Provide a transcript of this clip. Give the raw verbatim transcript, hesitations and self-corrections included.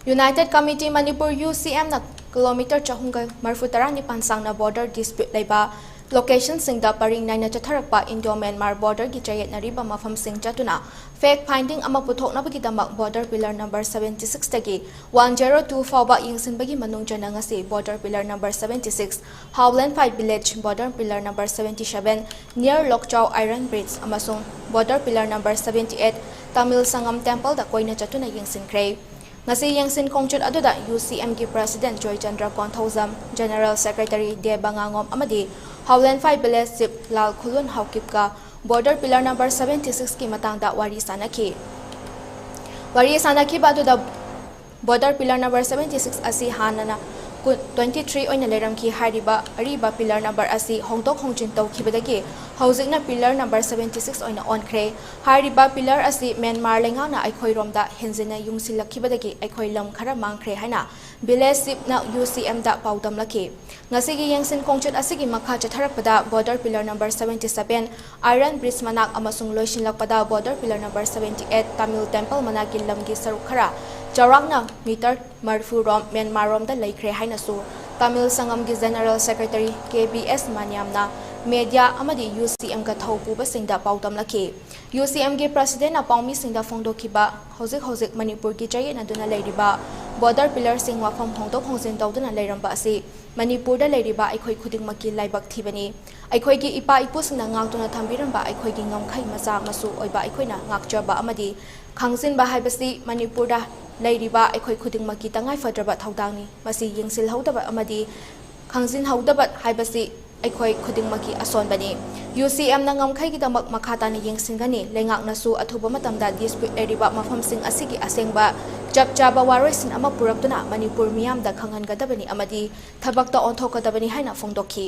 United Committee Manipur, UCM, ꯅ kilometre ꯆꯍꯨꯝꯒ ꯃꯔꯤꯐꯨ ꯇꯔꯥꯅꯤꯄꯥꯟ ꯁꯥꯡꯅ border dispute ꯂꯩꯕ location ꯁꯤꯡꯗ ꯄꯔꯤꯡ ꯅꯥꯏꯅ ꯆꯠꯊꯔꯛꯄ Indo-Myanmar border ꯒꯤ ꯆꯌꯦꯠꯅꯔꯤꯕ ꯃꯐꯝꯁꯤꯡ ꯆꯠꯇꯨꯅ fact finding ꯑꯃ ꯄꯨꯊꯣꯛꯅꯕꯒꯤꯗꯃꯛ border pillar number seventy six ꯇꯒꯤ one zero two ꯐꯥꯎꯕ ꯌꯦꯡꯁꯤꯟꯕꯒꯤ ꯃꯅꯨꯡ ꯆꯟꯅ ꯉꯁꯤ border pillar number seventy six Howland Five Village, border pillar number seventy seven near Lokchau Iron Bridge ꯑꯃꯁꯨꯡ border pillar number seventy eight Tamil Sangam Temple ꯗ ꯀꯣꯏꯅ ꯆꯠꯇꯨꯅ ꯌꯦꯡꯁꯤꯟꯈ꯭ꯔꯦ꯫ ꯉꯁꯤ ꯌꯦꯡꯁꯤꯟ ꯈꯣꯡꯆꯠ ꯑꯗꯨꯗ UCM ꯒꯤ President Joychandra Konthoujam, General Secretary ꯗꯦꯕ ꯉꯥꯉꯣꯝ ꯑꯃꯗꯤ Howland Five Village Chief ꯂꯥꯜ ꯈꯨꯂꯨꯟ ꯍꯥꯎꯀꯤꯞꯀ border pillar number seventy six ꯀꯤ ꯃꯇꯥꯡꯗ ꯋꯥꯔꯤ ꯁꯥꯅꯈꯤ꯫ ꯋꯥꯔꯤ ꯁꯥꯅꯈꯤꯕ ꯑꯗꯨꯗ border pillar number seventy six ꯑꯁꯤ ꯍꯥꯟꯅꯅ ꯀꯨꯟ, twenty three ꯑꯣꯏꯅ ꯂꯩꯔꯝꯈꯤ꯫ ꯍꯥꯏꯔꯤꯕ ꯑꯔꯤꯕ pillar number ꯑꯁꯤ ꯍꯣꯡꯗꯣꯛ ꯍꯣꯡꯖꯤꯟ ꯇꯧꯈꯤꯕꯗꯒꯤ ꯍꯧꯖꯤꯛꯅ pillar number seventy six ꯑꯣꯏꯅ ꯑꯣꯟꯈ꯭ꯔꯦ꯫ ꯍꯥꯏꯔꯤꯕ pillar ꯑꯁꯤ ꯃ꯭ꯌꯥꯟꯃꯥꯔ ꯂꯩꯉꯥꯛꯅ ꯑꯩꯈꯣꯏꯔꯣꯝꯗ ꯍꯦꯟꯖꯤꯟꯅ ꯌꯨꯡꯁꯤꯜꯂꯛꯈꯤꯕꯗꯒꯤ ꯑꯩꯈꯣꯏ ꯂꯝ ꯈꯔ ꯃꯥꯡꯈ꯭ꯔꯦ ꯍꯥꯏꯅ village chief ꯅ UCM ꯗ ꯄꯥꯎꯗꯝꯂꯛꯈꯤ꯫ ꯉꯁꯤꯒꯤ ꯌꯦꯡꯁꯤꯟ ꯈꯣꯡꯆꯠ ꯑꯁꯤꯒꯤ ꯃꯈꯥ ꯆꯠꯊꯔꯛꯄꯗ border pillar number seventy seven Iron Bridge ꯃꯅꯥꯛ ꯑꯃꯁꯨꯡ ꯂꯣꯏꯁꯤꯜꯂꯛꯄꯗ border pillar number seventy eight Tamil Temple ꯃꯅꯥꯛꯀꯤ ꯂꯝꯒꯤ ꯁꯔꯨꯛ ꯈꯔ ꯆꯥꯎꯔꯥꯛꯅ meter ꯃꯔꯤꯐꯨ ꯔꯣꯝ ꯃ꯭ꯌꯥꯟꯃꯥꯔ ꯔꯣꯝꯗ ꯂꯩꯈ꯭ꯔꯦ ꯍꯥꯏꯅꯁꯨ ꯇꯥꯃꯤꯜ ꯁꯪꯒꯝꯒꯤ General Secretary ꯀꯦ ꯕꯤ ꯑꯦꯁ ꯃꯅꯤꯌꯥꯝꯅ media ꯑꯃꯗꯤ UCM ꯒ ꯊꯧ ꯄꯨꯕꯁꯤꯡꯗ ꯄꯥꯎꯗꯝꯂꯛꯈꯤ꯫ UCM ꯒꯤ President ꯅ ꯄꯥꯎꯃꯤꯁꯤꯡꯗ ꯐꯣꯡꯗꯣꯛꯈꯤꯕ ꯍꯧꯖꯤꯛ ꯍꯧꯖꯤꯛ ꯃꯅꯤꯄꯨꯔꯒꯤ ꯆꯌꯦꯠꯅꯗꯨꯅ ꯂꯩꯔꯤꯕ border pillar ꯁꯤꯡ ꯃꯐꯝ ꯍꯣꯡꯗꯣꯛ ꯍꯣꯡꯖꯤꯟ ꯇꯧꯗꯨꯅ ꯂꯩꯔꯝꯕ ꯑꯁꯤ ꯃꯅꯤꯄꯨꯔꯗ ꯂꯩꯔꯤꯕ ꯑꯩꯈꯣꯏ ꯈꯨꯗꯤꯡꯃꯛꯀꯤ ꯂꯥꯏꯕꯛ ꯊꯤꯕꯅꯤ꯫ ꯑꯩꯈꯣꯏꯒꯤ ꯏꯄꯥ ꯏꯄꯨꯁꯤꯡꯅ ꯉꯥꯛꯇꯨꯅ ꯊꯝꯕꯤꯔꯝꯕ ꯑꯩꯈꯣꯏꯒꯤ ꯉꯝꯈꯩ ꯃꯆꯥ ꯃꯁꯨ ꯑꯣꯏꯕ ꯑꯩꯈꯣꯏꯅ ꯉꯥꯛꯆꯕ ꯑꯃꯗꯤ ꯈꯪꯖꯤꯟꯕ ꯍꯥꯏꯕꯁꯤ ꯃꯅꯤꯄꯨꯔꯗ ꯂꯩꯔꯤꯕ ꯑꯩꯈꯣꯏ ꯈꯨꯗꯤꯡꯃꯛꯀꯤ ꯇꯉꯥꯏꯐꯗ꯭ꯔꯕ ꯊꯧꯗꯥꯡꯅꯤ꯫ ꯃꯁꯤ ꯌꯦꯡꯁꯤꯜꯍꯧꯗꯕ ꯑꯃꯗꯤ ꯈꯪꯖꯤꯟꯍꯧꯗꯕ ꯍꯥꯏꯕꯁꯤ ꯑꯩꯈꯣꯏ ꯈꯨꯗꯤꯡꯃꯛꯀꯤ ꯑꯁꯣꯟꯕꯅꯤ꯫ UCM ꯅ ꯉꯝꯈꯩꯒꯤꯗꯃꯛ ꯃꯈꯥ ꯇꯥꯅ ꯌꯦꯡꯁꯤꯟꯒꯅꯤ꯫ ꯂꯩꯉꯥꯛꯅꯁꯨ ꯑꯊꯨꯕ ꯃꯇꯝꯗ dispute ꯂꯩꯔꯤꯕ ꯃꯐꯝꯁꯤꯡ ꯑꯁꯤꯒꯤ ꯑꯁꯦꯡꯕ ꯆꯞ ꯆꯥꯕ ꯋꯥꯔꯣꯏꯁꯤꯟ ꯑꯃ ꯄꯨꯔꯛꯇꯨꯅ ꯃꯅꯤꯄꯨꯔ ꯃꯤꯌꯥꯝꯗ ꯈꯪꯍꯟꯒꯗꯕꯅꯤ ꯑꯃꯗꯤ ꯊꯕꯛꯇ ꯑꯣꯟꯊꯣꯛꯀꯗꯕꯅꯤ ꯍꯥꯏꯅ ꯐꯣꯡꯗꯣꯛꯈꯤ꯫